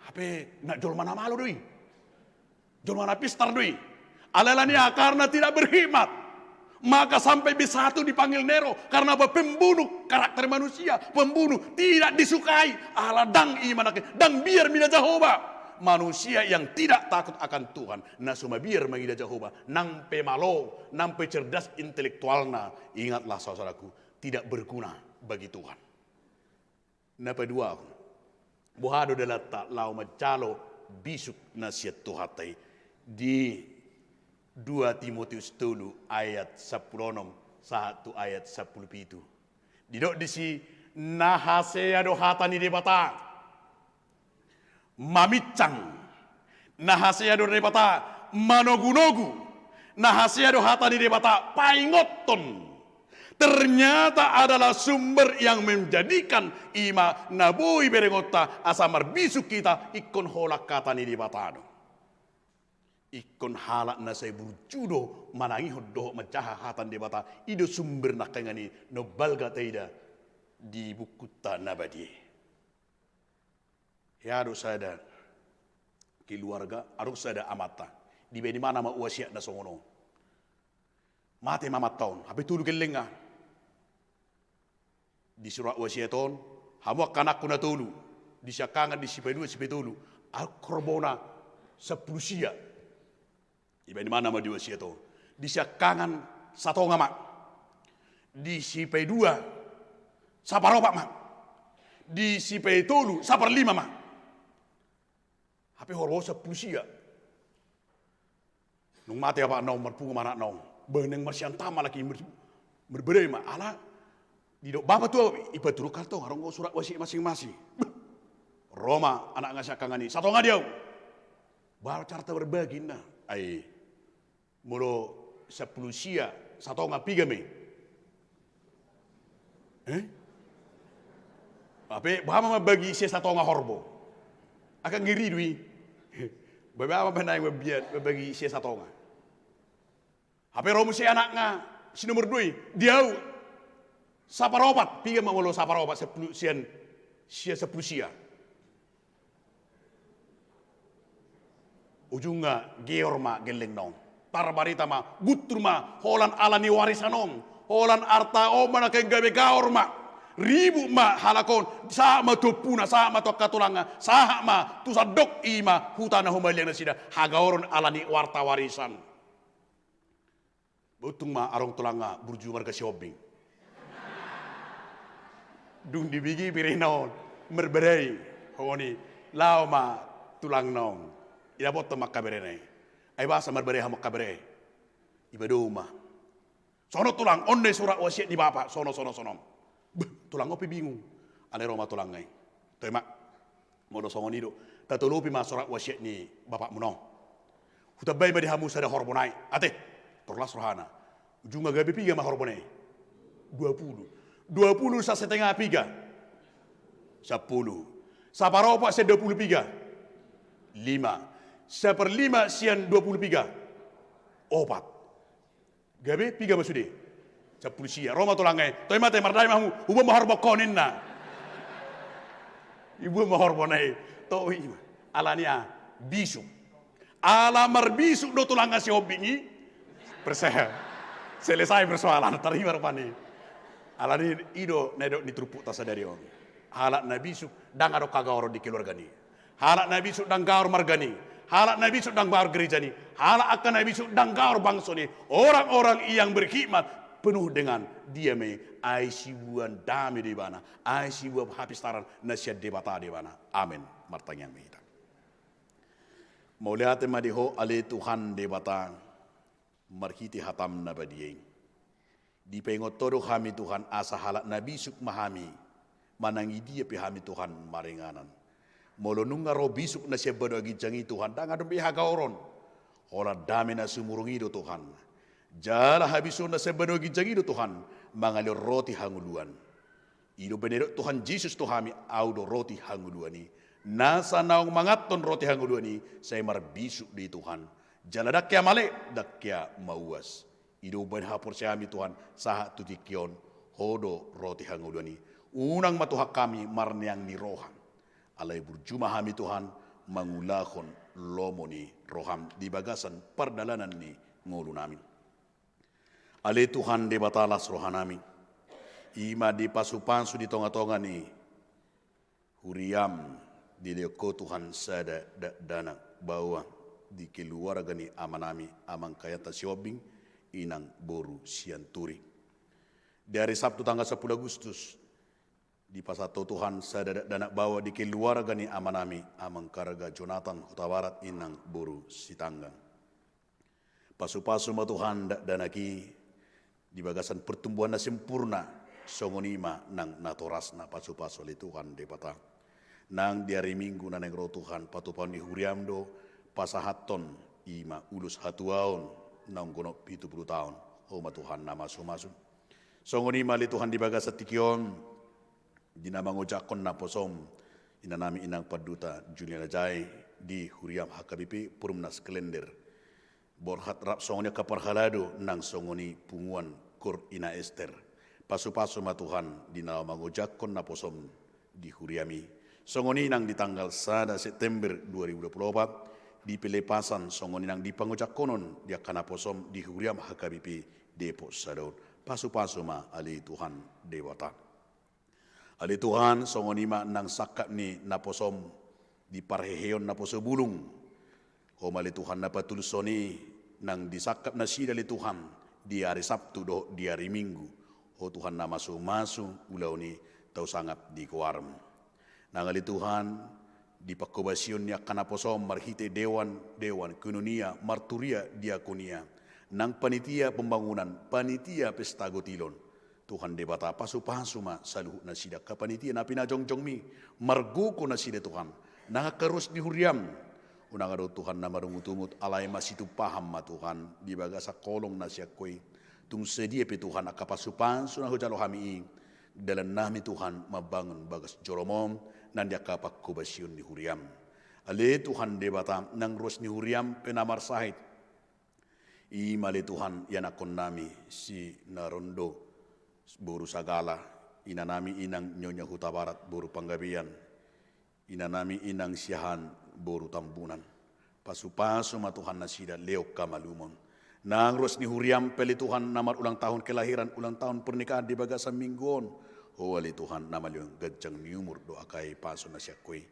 Hape na jolma na malo do i. Jolma na pistar do i. Alai ala ni aha? Karena tidak berhikmat. Maka sampai be satu dipanggil Nero. Karena apa? Pembunuh karakter manusia. Pembunuh, tidak disukai. Ala ndang i ma nangkin, ndang biar mida Jahowa. Manusia yang tidak takut akan Tuhan, na so mabiar mangida Jahowa, nang pe malo, nang pe cerdas intelektualna, ingatlah saudaraku, tidak berguna bagi Tuhan. Na paduahon, boha do dalanta laho manjalo bisuk na sian Tuhanta i? Di dua Timoteus tolu ayat sampulu onom sahat tu ayat sampulu pitu. Didok disi, na hasea do hata ni Debata mamincang. Na hasea do Debata Manogunogu, na hasea do hata ni Debata paingothon. Ternyata adalah sumber yang menjadikan, i ma na boi berengonta asa marbisuk hita ingkon holan hata ni Debata do. Ingkon halak na sai burju do manangihon dohot manjaha hata ni Debata, i do sumber nangkaningan i na balga taida di bukunta na badia i. Hea do sada keluarga, adong sada amanta. Dibaen ibana ma wasiat na songon on. Mate ma amanta on, hape tolu gellengna. Di surat wasiat on, hamu angka anakku na tolu, di siangkangan, di sipaidua, sipaitolu, adong horbona sampulu sia. Dibaen ibana ma di wasiat on. Di siangkangan satonga ma. Di sipaidua saparopat ma. Di sipaitolu saparlima ma. Hape horbo sampulu sia. Nung mate bapakna on, marpungu ma anakna on. Bah, naeng marsiantahan ma halak i, mar-, marbadai ma. Ala didok bapa tu ahu, ipaturuk halak tong, adong do surat wasiat masing-masing. Bah, ro ma anakna siangkangan i, satonga di ahu. Bah, carata marbagi ninna. Ai, molo sampulu sia satonga, piga ma i? Eh? Hape boha ma mambagi sia satonga horbo? Angka ngeri do i. Boha ma naeng mambiat mambagi sia satonga? Hape ro muse anakna si nomor dua i, di ahu saparopat. Piga ma molo saparopat, sampulu, sian, sian sampulu sia? Ujungna geor ma gellengna on. Tarbarita ma, guntur ma, holan ala ni warisan on, holan arta on ma nangkin gabe gaor ma. Ribut ma halak on, sahat ma tu ompuna, sahat ma tu angka tulangna, sahat ma tu sandok, i ma huta na humaliang nasida, hagaoron ala ni arta warisan. Untung ma adong tulangna burju marga Sihombing. Dung dibege berena on, marbadai, honi, laho ma tulangna on. Idapothon ma angka berena i. Ai boasa marbadai hamu angka bere? Ipadao ma. Sono tulang, on do i surat wasiat ni bapa, sono, sono, sono. Beh, tulang on pe bingung. Alai ro ma tulangna i. Toe ma. Molo songon i do, tatolopi ma surat wasiat ni bapakmuna on. Hutambai ma di hamu sada horbo nai. Ate, tor las rohana. Ujungna gabe piga ma horbona i? Dua pulu. Dua pulu sasetenga piga? Sampulu. Saparopat sian dua pulu piga? Lima. Saparlima sian dua pulu piga? Opat. Gabe piga ma sude? Sampulu sia. Ro ma tulangna i. Toe ma ate, mardame ma hamu. Huboan ma horbongku ninna. Iboan ma horbona i. Toe ma. Ala ni aha? Bisuk. Ala marbisuk do tulangna Sihombing i. Perse-, selesai persoalan. Tarima rupani. Ala ni i do na nidok ni turpukta sadari on. Halak na bisuk ndang adong hagaoron di keluargana i. Halak na bisuk ndang gaor margana i. Halak na bisuk ndang gaor gerejana i. Halak angka na bisuk ndang gaor bangsona i. Orang-orang yang berkhidmat penuh dengan dia ma i. Ai siboan dame do ibana. Ai siboan hapistaran na sian Debata do ibana. Amen. Martangiang ma hita. Mauliate ma di Ho ale Tuhan Debata. Marhite hataM na badia i. Dipaingot Ho do hami Tuhan, asa halak na bisuk ma hami, manang di dia pe hami Tuhan maringanan. Molo nunga ro bisuk na sian banua ginjang i Tuhan, ndang adong be hagaoron. Holan dame na sumurung i do Tuhan. Jala habisuhon na sian banua ginjang i do Tuhan, mangalehon roti hangoluan. I do umbahen na nidok Tuhan Jesus tu hami, Ahu do roti hangoluan i. Nasa naung manganhon roti hangoluan i, sai marbisuk do i Tuhan. Jala ndang hea male, ndang hea mauas. I do umbahen haporseaonmi Tuhan, sahat tu tingki on, Ho do roti hangoluan i. Unang ma Tuhan hami marneang ni roha. Alai burju ma hami Tuhan, mangulahon lomo ni rohaM di bagasan pardalanan ni ngolunami. Ale Tuhan Debata las rohanami. I ma dipasupasu di tongatonga ni huriaM dilehon Ho Tuhan sada dakdanak baoa di keluarga ni amanami, amang Kayanta Sihombing, inang boru Sianturi. Di ari Sabtu tanggal sampulu Agustus, dipasahat Ho Tuhan sada dakdanak baoa di keluarga ni amanami, amang karga Jonathan Hutabarat, inang boru Sitanggang. Pasupasu ma Tuhan dakdanak i di bagasan pertumbuhan na sempurna, songon i ma nang natorasna, pasupasu ale Tuhan Debata. Nang di ari Minggu na naeng ro Tuhan, patupahon ni huriaM do pasahathon i ma ulos hatuaon naung gonop pitu pulu taon. Ho ma Tuhan na masumasu. Songon i ma ale Tuhan di bagasan tingki on, di na mangojakhon naposom, inanami inang panduta Juliana Jae di Huriam H K B P Perumnas Klender. Borhat rap songon i angka parhalado nang songon i punguan Koor Ina Ester. Pasupasu ma Tuhan di na mangojakhon naposom di huriam i. Songon i nang di tanggal sada September dua ribu dua puluh opat, di pelepasan songon i nang di pangojahon di angka naposom di Huriam H K B P Depok Sada On. Pasupasu ma ale Tuhan Debata. Ale Tuhan, songon i ma nang sangkap ni naposom di parheheon naposo bulung. Ho ma ale Tuhan na patulushon i nang disangkap nasida ale Tuhan di ari Sabtu dohot di ari Minggu. Ho Tuhan na masumasu, ulaon i tau sangap di goarmu. Nang ale Tuhan, di panghobasion ni angka naposom marhite dewan, dewan koinonia, marturia, diakonia, nang panitia pembangunan, panitia pesta gotilon. Tuhan Debata, pasupasu ma saluhut nasida angka panitia na pinajongjongmi, margogo nasida Tuhan, nang angka ruas ni huriam. Unang adong Tuhan na marungutungut, alai masitumpahon ma Tuhan di bagasan holong na sian Ho i. Tung sadia pe Tuhan angka pasupasu na hujalo hami i, dalannami Tuhan mambangun bagas joroMon nang di angka panghobasion ni huriam. Ale Tuhan Debata, nang ruas ni huriam pe na marsahit. I ma ale Tuhan ianakhonnami si Narondo boru Sagala, inanami inang Nyonya Hutabarat boru Panggabean, inanami inang Siahaan boru Tambunan. Pasupasu ma Tuhan nasida, lehon hamalumon. Nang ruas ni huriam pe ale Tuhan na marulang tahun kelahiran, ulang tahun pernikahan di bagasan minggu on. Ho ale Tuhan na malehon ganjang ni umur dohot angka pasu na sian Ho i.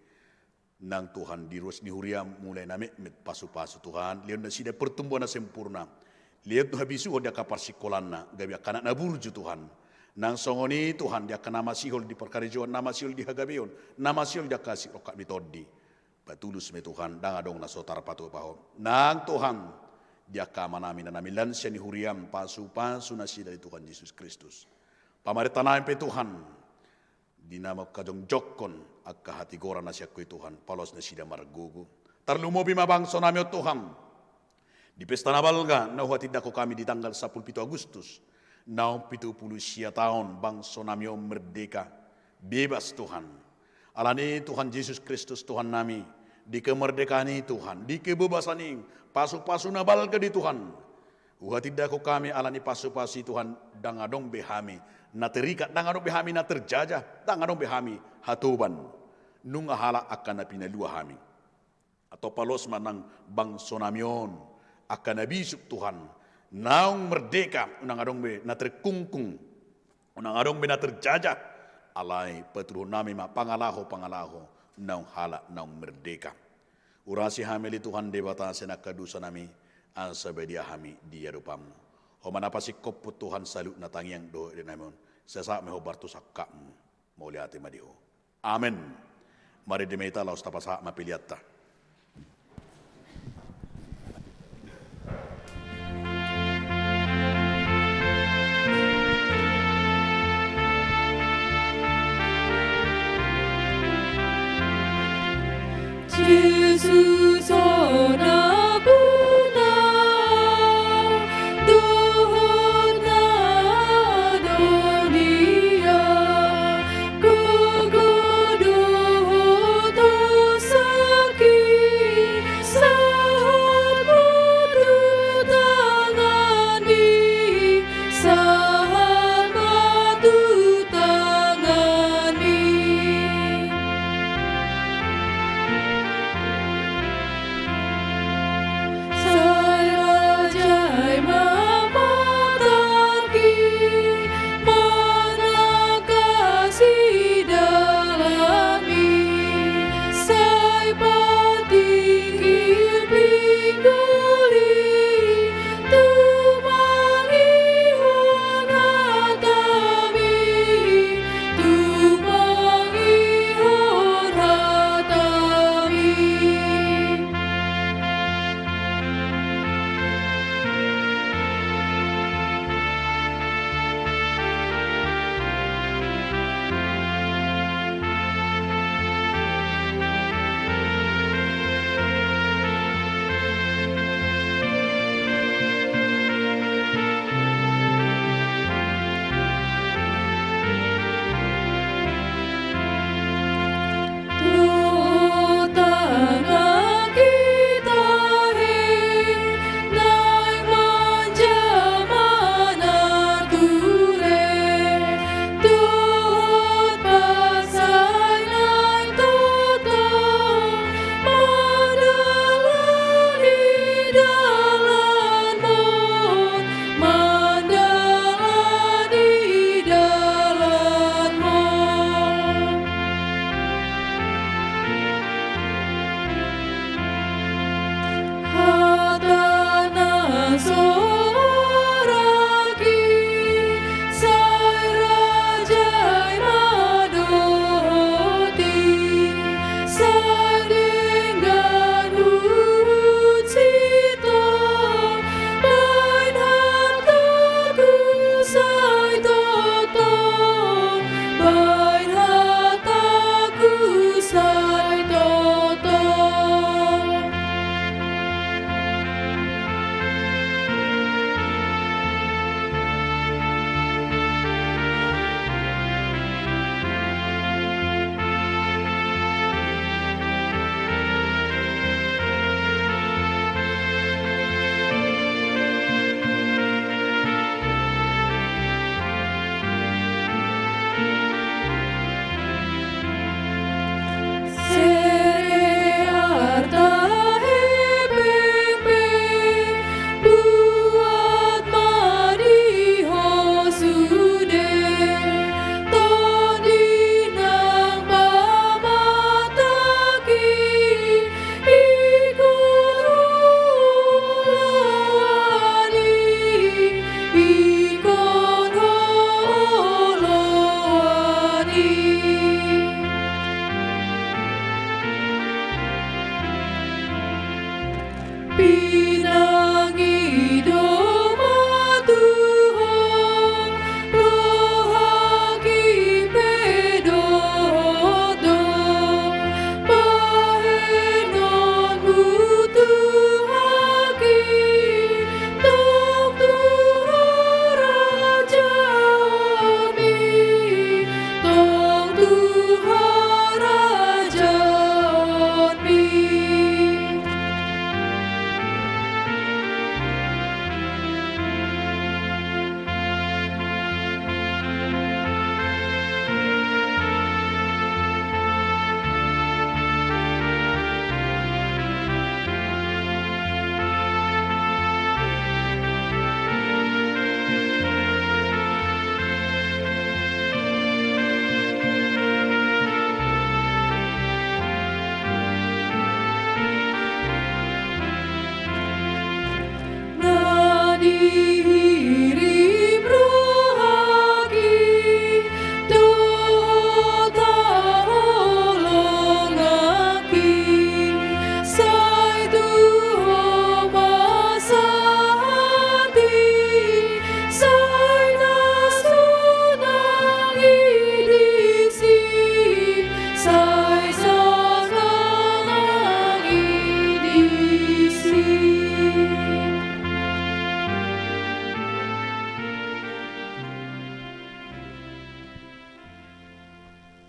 Nang Tuhan di ruas ni huriam mulai na metmet pasupasu Tuhan, lehon nasida pertumbuhan na sempurna. Lehon tu habisuhon di angka parsingkolanna, gabe angka anak na burju Tuhan. Nang songon i Tuhan di angka na masihol di parkarejoan, na masihol di hagabeon, na masihol di angka sirongkap ni tondi. Patulus ma i Tuhan, ndang adong na so tarpatupa Ho. Nang Tuhan di angka amanami, inanami lansia ni huriam, pasupasu nasida di Tuhan Jesus Kristus. Pamarentanami pe Tuhan, di na manghajongjonghon angka hatigoran na sian Ho i Tuhan, paloas nasida margogo. Tarlumobi ma bangsonami on Tuhan, di pesta na balga na huhatindangkon hami di tanggal sampulu pitu Agustus, naung pitu pulu sia taon bangsonami on merdeka, bebas Tuhan. Alani Tuhan Jesus Kristus Tuhannami, di kemerdekaan i Tuhan, di kebebasan i, pasupasu na balga do i Tuhan. Huhatindangkon hami alani pasupasu i Tuhan, ndang adong be hami na terikat, ndang adong be hami na terjajah, ndang adong be hami hatoban. Nunga halak angka na pinalua hami. Antong paloas ma nang bangsonami on, angka na bisuk Tuhan, naung merdeka, unang adong be na terkungkung, unang adong be na terjajah, alai patuduhonnami ma pangalaho-pangalaho naung halak naung merdeka. Urasi hami ale Tuhan Debata sian angka dosanami, asa badia hami di adopanMu. Ho ma na pasingkophon Tuhan saluhut na tangiang dohot idaonnami on, sai sahat ma hombar tu sangkapMu. Mauliate ma di Ho. Amen. Marende ma hita laos tapasahat ma peleanta. Jesus, Anakku na dohot na adong di ahu, gogo dohot sangkap, sahat ma tu tanganMi, sahat ma tu tanganMi.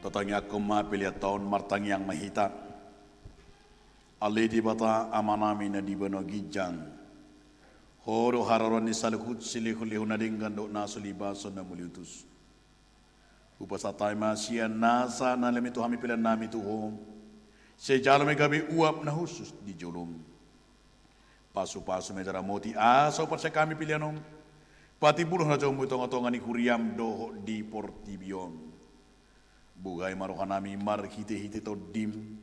Tatangiangkon ma pelean ta on, martangiang ma hita. Ale Debata Amanami na di banua ginjang, Ho do haroroan ni saluhut silehonlehon na denggan dohot na so libason na muliutus. Hupasahat hami ma sian nasa na nialap ni tu hami peleannami tu Ho. Sai jalo ma i gabe uap na hushus di jolom. Pasupasu ma i, ramoti asa huparsiak hami pelean on patimbulhon harajaonmu di tongatonga ni huriam dohot di portibi on. Buhai ma rohanami marhitehite Tondim,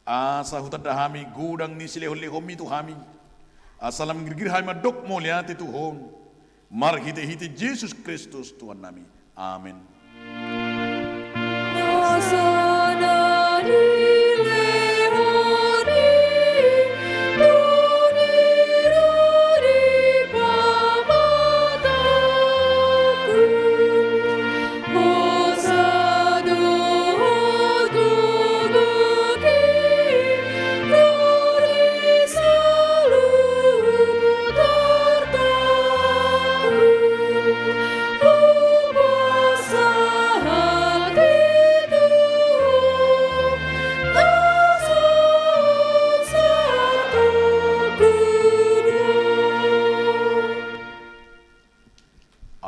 asa hutanda hami godang ni silehonlehonmi tu hami, asa lam girgir hami mandok mauliate tu Ho, marhitehite Jesus Kristus Tuhannami. Amen.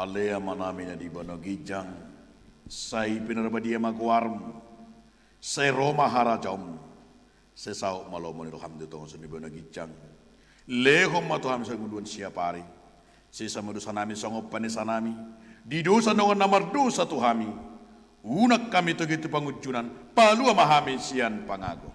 Ale Amanami na di banua ginjang, sai pinarbadia ma goarmu, sai ro ma harajaonmu, sai saut ma lomo ni roham di tonga songon i di banua ginjang. Lehon ma tu hami songon i ngolunami siapari. Sesa ma dosanami songon panesanami di dosa ni dongan na mardosa tu hami. Unang hami togihon tu pangunjunan, palua ma hami sian pangago.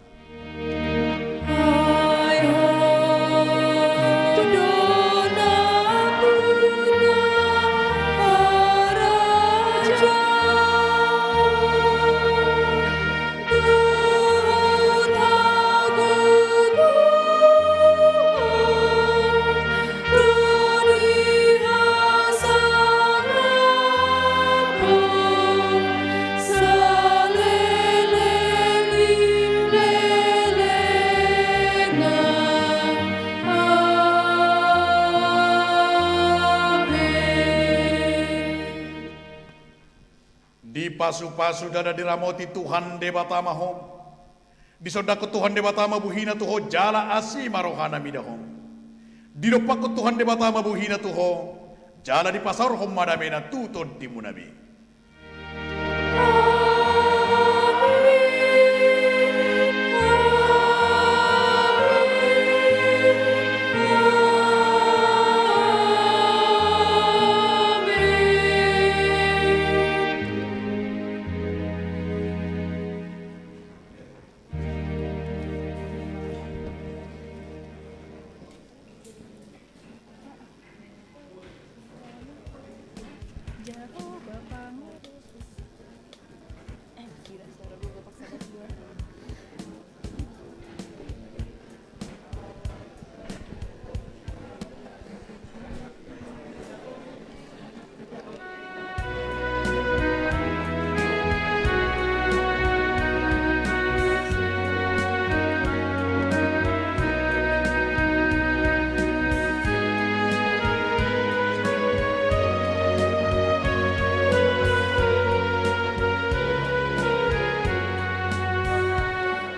Dipasupasu ndada, diramoti Tuhan Debata ma ho. Disondangkon Tuhan Debata ma buhina tu ho jala asi ma rohana mida ho. Didompakkon Tuhan Debata ma buhina tu ho jala dipasaorhon ma damena tu tondimuna be.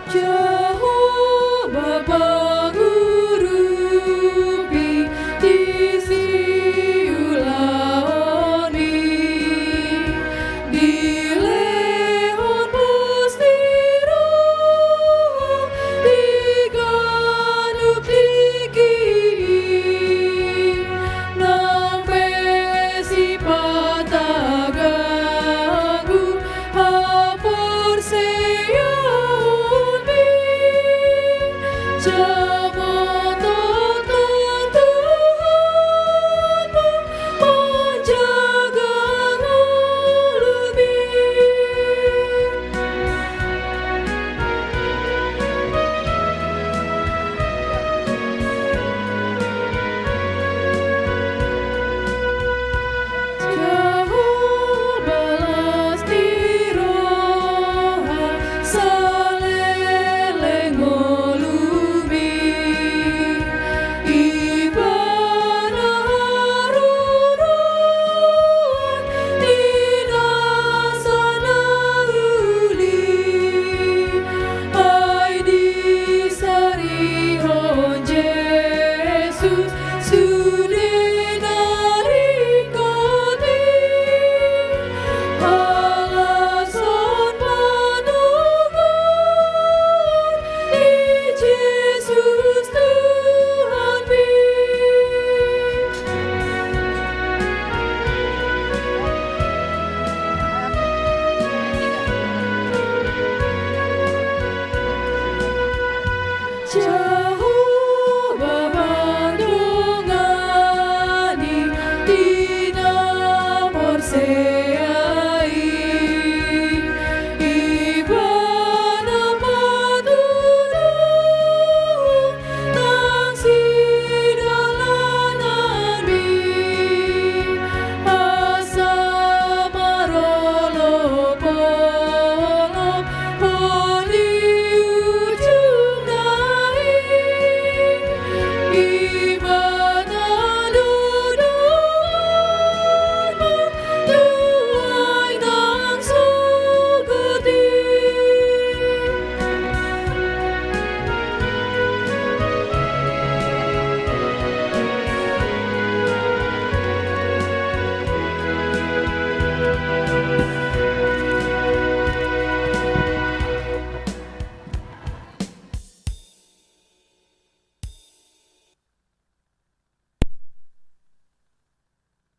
Jahowa pangurupi di siulaon i, dilehon pos ni roha di ganup tingki i, nang pe sipata gagu haporseaonmi.